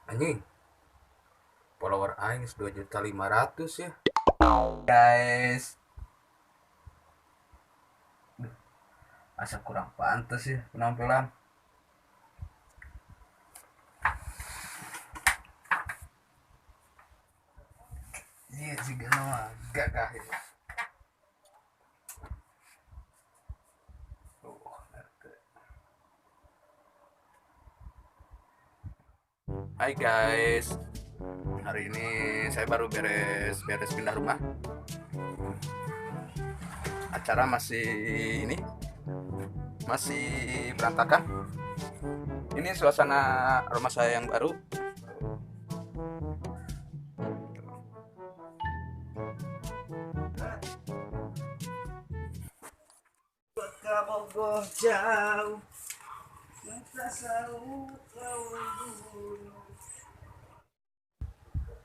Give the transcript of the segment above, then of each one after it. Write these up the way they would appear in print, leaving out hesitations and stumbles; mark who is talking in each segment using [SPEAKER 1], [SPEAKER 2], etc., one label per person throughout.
[SPEAKER 1] Anjing. Follower aing 2.500.000 ya. Guys. Duh, asa kurang pantas ya penampilan. Iya sih gak gagah ya. Hai guys, hari ini saya baru beres pindah rumah. Acara masih ini, masih berantakan. Ini suasana rumah saya yang baru.
[SPEAKER 2] Jauh.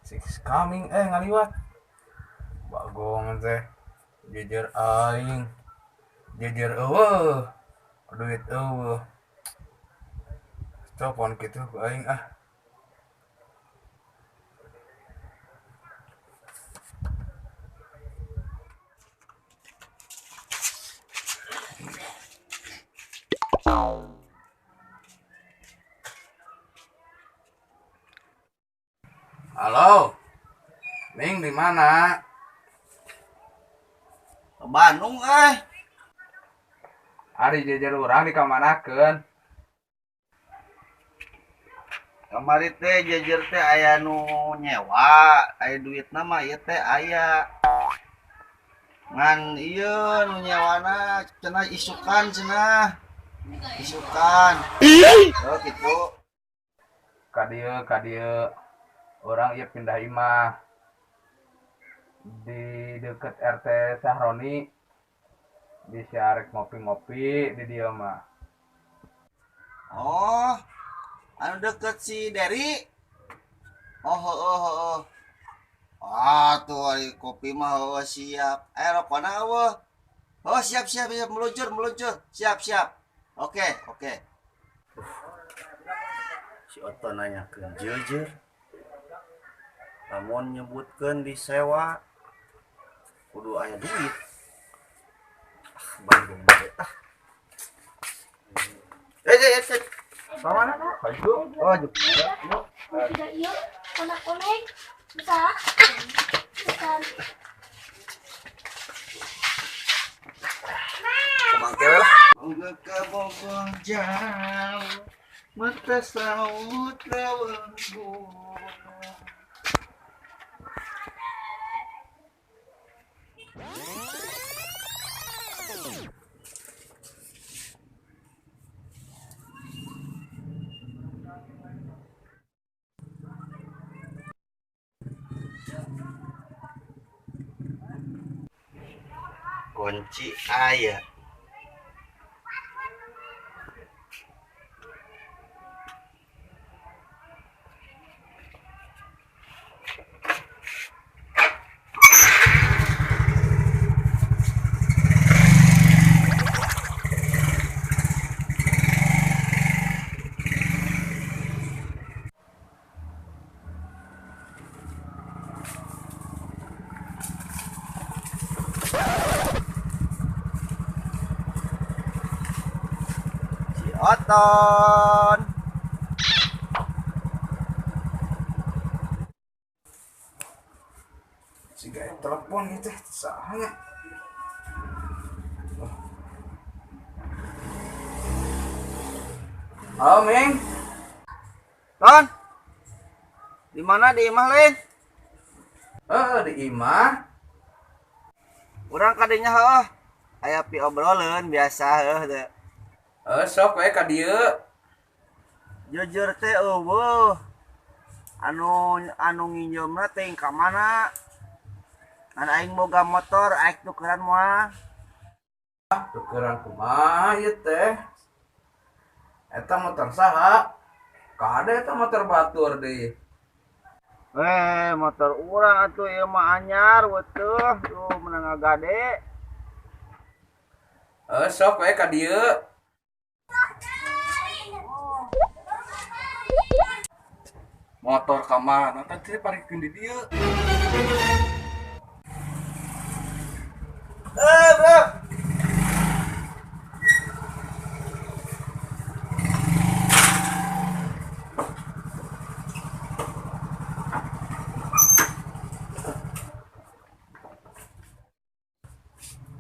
[SPEAKER 1] Six coming, ngaliwat. Bagong teh. Jejer aing. Jejer eueuh. Duit eueuh. Telepon kitu ku aing ah. Halo, Ming di mana?
[SPEAKER 2] Ke Bandung eh.
[SPEAKER 1] Ari jejer urang dikamanakeun?
[SPEAKER 2] Kamari teh jejer teh aya nu nyewa, aya duitna mah ieu teh aya. Ngan ieu nu nyewana cenah isukan cenah. Isukan. Oh kitu.
[SPEAKER 1] Ka dieu. Orang ieu pindah imah di deket RT Sahroni, bisa arek ngopi-ngopi di dieu mah.
[SPEAKER 2] Oh, anu deket si Dery. Oh, oh, oh. Ah, tuh ari kopi mah oh, siap. Rokona eueuh. Oh, siap meluncur. Siap. Oke. Si Oto nanyakeun jujur. Lamun nyebutkeun disewa kudu aya duit. Ah, Bandung teh ah. Eh.
[SPEAKER 1] Sama mana? Baju.
[SPEAKER 2] Oh, yuk.
[SPEAKER 3] Tidak ieu konak-konek. Bisa. Bukan.
[SPEAKER 2] Kumangke lah. Moga ka Bogor jauh. Mata saut lawang gunung. Kunci aya. Oton.
[SPEAKER 1] Si gaya telepon itu sahanya. Halo Ming.
[SPEAKER 2] Ton. Di mana di imah Ling?
[SPEAKER 1] Di imah.
[SPEAKER 2] Urang kadinya heuh. Aya pi obrolan biasa heuh teh.
[SPEAKER 1] Sok we ka dieu.
[SPEAKER 2] Jujur teh eueuh. Anu nginjeumna teh ka mana? Ngan aing boga motor, aing tukeran moal.
[SPEAKER 1] Tukeran kumaha ieu teh? Eta motor saha? Kade eta motor batur deui.
[SPEAKER 2] Motor urang atuh ieu mah anyar weutuh, tuh meunang ngagade.
[SPEAKER 1] Sok we ka dieu. Motor ka mana tadi parkirkeun di dieu.
[SPEAKER 2] Eh, bro.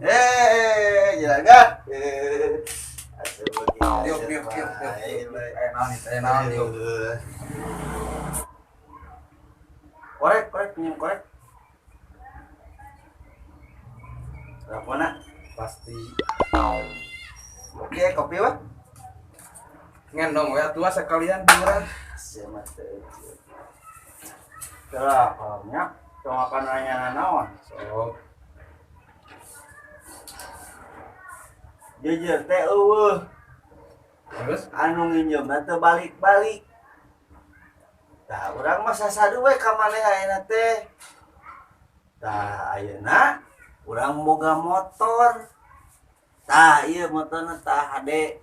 [SPEAKER 2] Eh, juragan. Eh,
[SPEAKER 1] Diuk diuk diuk diuk. Eh naon ieu teh naon diuk.
[SPEAKER 2] Korek, korek, pinjam korek. Rapona.
[SPEAKER 1] Pasti.
[SPEAKER 2] Oke, kopi wah.
[SPEAKER 1] Ngendong we atuh sekalian diurang.
[SPEAKER 2] Siapa teh? Lah, nya cuma makan nanya naon.
[SPEAKER 1] Sok.
[SPEAKER 2] Jujur teh eueuh.
[SPEAKER 1] Terus
[SPEAKER 2] Anu nginjeumna teu balik-balik. Tah, urang mah sasadu we ka maneh ayeuna teh. Tah, ayeuna urang boga motor. Tah, ieu motorna tah hade.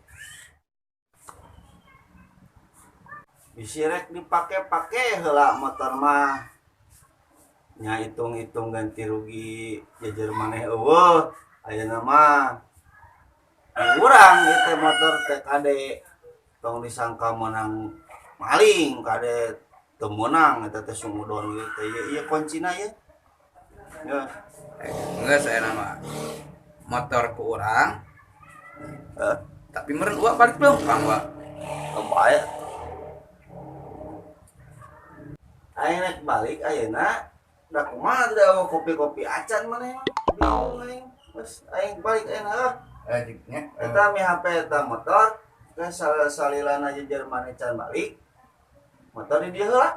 [SPEAKER 2] Bisi rek dipake-pake heula motor mah. Nya hitung-hitung ganti rugi jajar maneh eueuh ayeuna mah. Urang ieu teh motor teh kade tong disangka menang maling kade teu meunang eta teh sungudon ieu teh ieu kuncina ieu. Ya.
[SPEAKER 1] Geus aya nama motor ku urang.
[SPEAKER 2] Heh.
[SPEAKER 1] Tapi meureun uak balik leumpang wa.
[SPEAKER 2] Kebae. Aing rek balik ayeuna da kumaha teh da kopi-kopi acan maneh mah. Bingung aing. Geus aing balik ayeuna ah.
[SPEAKER 1] Jiknya.
[SPEAKER 2] Eta mi HP eta motor ke salilana jejer maneh can balik. Motor di dieu heula.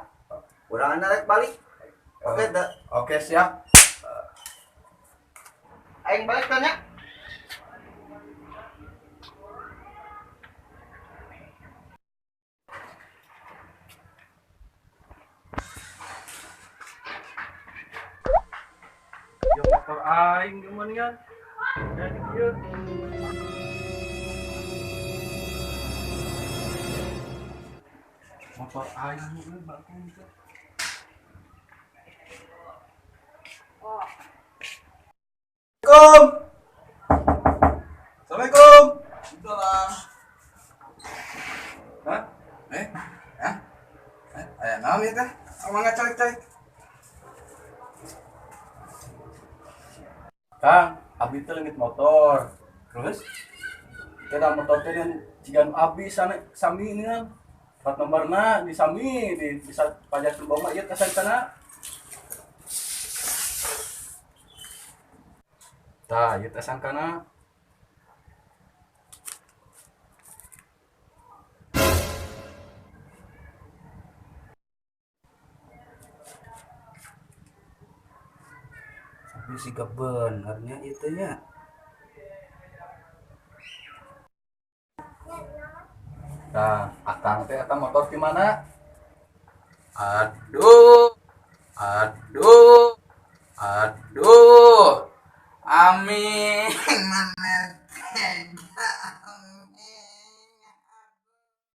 [SPEAKER 2] Urang ayeuna rek balik. Oke teu?
[SPEAKER 1] Oke, siap.
[SPEAKER 2] Aing balik teh nya.
[SPEAKER 4] Ya motor aing gimana ya? Jadi kieu. Motor aing euy bakung teh.
[SPEAKER 2] Assalamualaikum. Assalamualaikum.
[SPEAKER 1] Salam.
[SPEAKER 4] Hah?
[SPEAKER 1] Eh? Hah? Eh, aya naon ieu teh? Mangga calik-calik.
[SPEAKER 4] Kang, abi teh leungit motor.
[SPEAKER 1] Terus?
[SPEAKER 4] Teh da motor teh dan jiga nu abi sana sami ini kan. Plat nomorna di sami di bisa pajak lembong mah ieu teh sana. Tah, ieu teh sangkana.
[SPEAKER 1] Tapi siga benernya itu nya.
[SPEAKER 4] Tah, akang teh eta motor di mana?
[SPEAKER 1] Aduh. Aduh. Aduh. Amin. Maneh teh.